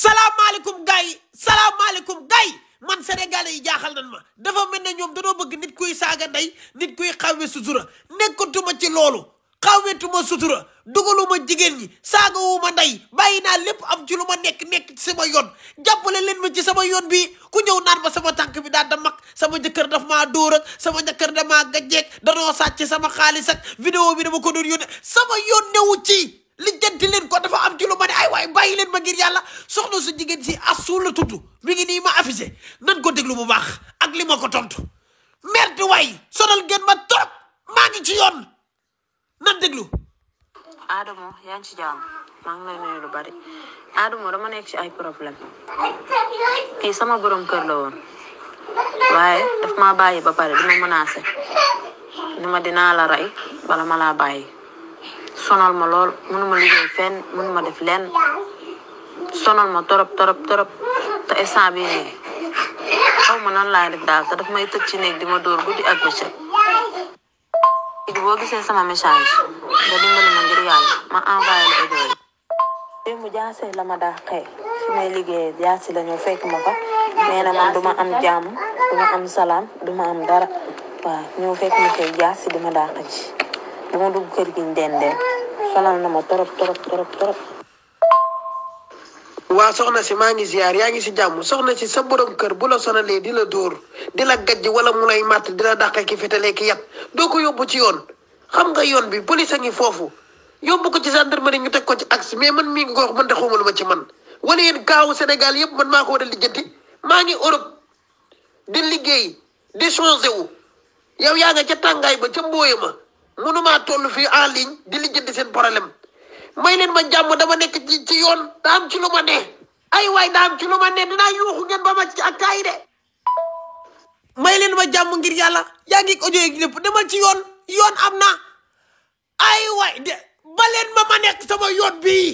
salaamaaleykum gars yi salaamaaleykum gars yi man sénégalais yi jaaxal nan ma dafa mel ne ñoom dañoo bëgg nit kuy saaga ndey nit kuy xawwe sutura nekkatuma ci loolu xawwetuma sutura dugaluma jigéen ñi saagawuma ndey bàyyi naa lépp am ci lu ma nekk ci sama yoon jàppale leen ma ci sama yoon bi ku ñëw naan ma sama tànk bi daal da mag sama jëkkër daf maa dóor ak sama jëkkër damaa gajjeek danoo sàcc sama xaalis ak vidéo bi dama ko doon yónnee sama yoon newu ci lijjanti leen ko dafa am ci lu ma ne ay waay bàyyi leen ma ngir yàlla soxna su jigéen si Astou la tudd mi ngi nii ma affiché nan ko déglu bu baax ak li ma ko tontu merde waay sonal ngeen ma trop maa ngi ci yoon nan déglu. Adamo yaa ngi ci jàmm maa ngi lay nuyu lu bari Adamo dama nekk ci ay problème kii sama borom kër la woon waaye daf maa bàyyi ba pare dima menacé ni ma dinaa la rey bala ma laa bàyyi sonal ma lool mënuma liggéey fenn mënuma def lenn sonal ma torop te instant bii nii xaw ma nan laay def daal te daf may tëj ci néeg di ma dóor guddi ak bëccëg boo gisee sama message nga dimbali ma ngir yàlla ma envoyé la audio yi démb jaase la ma dàqee fi may liggéeyee jaasi la ñëw fekk ma fa nee na man duma am jàmm duma am salaam duma am dara waaw ñëw fekk ma koy jaasi di ma dàq ci dama dugg kër gi ñu dendee sonal na ma torop waa soxna si maa ngi ziar yaa ngi si jàmm soxna si sa borom kër bu la sonalee di la dóor di la gajj wala mu lay màtt di la dàq ki fetalee ki yat doo ko yóbbu ci yoon xam nga yoon bi police a ngi foofu yóbbu ko ci gendarmerie ñu teg ko ci axe mais man mii ngi ko wax man de xawma lu ma ci man wala yéen kaawu Sénégal yëpp man maa ko war a lijjanti maa ngi Europe di liggéey di changé wu yow yaa nga ca tàngaay ba ca mbooya ma mënumaa toll fii en ligne di lijjanti seen problème may leen ma jàmm dama nekk ci yoon daa am ci lu ma ne ay waay daa am ci lu ma ne dinaa yuuxu ngeen ba ma ci ak kaay de may leen ma jàmm ngir yàlla yaa ngi audio yi lépp demal ci yoon am na ay waay de ba leen ma nekk sama yoon bii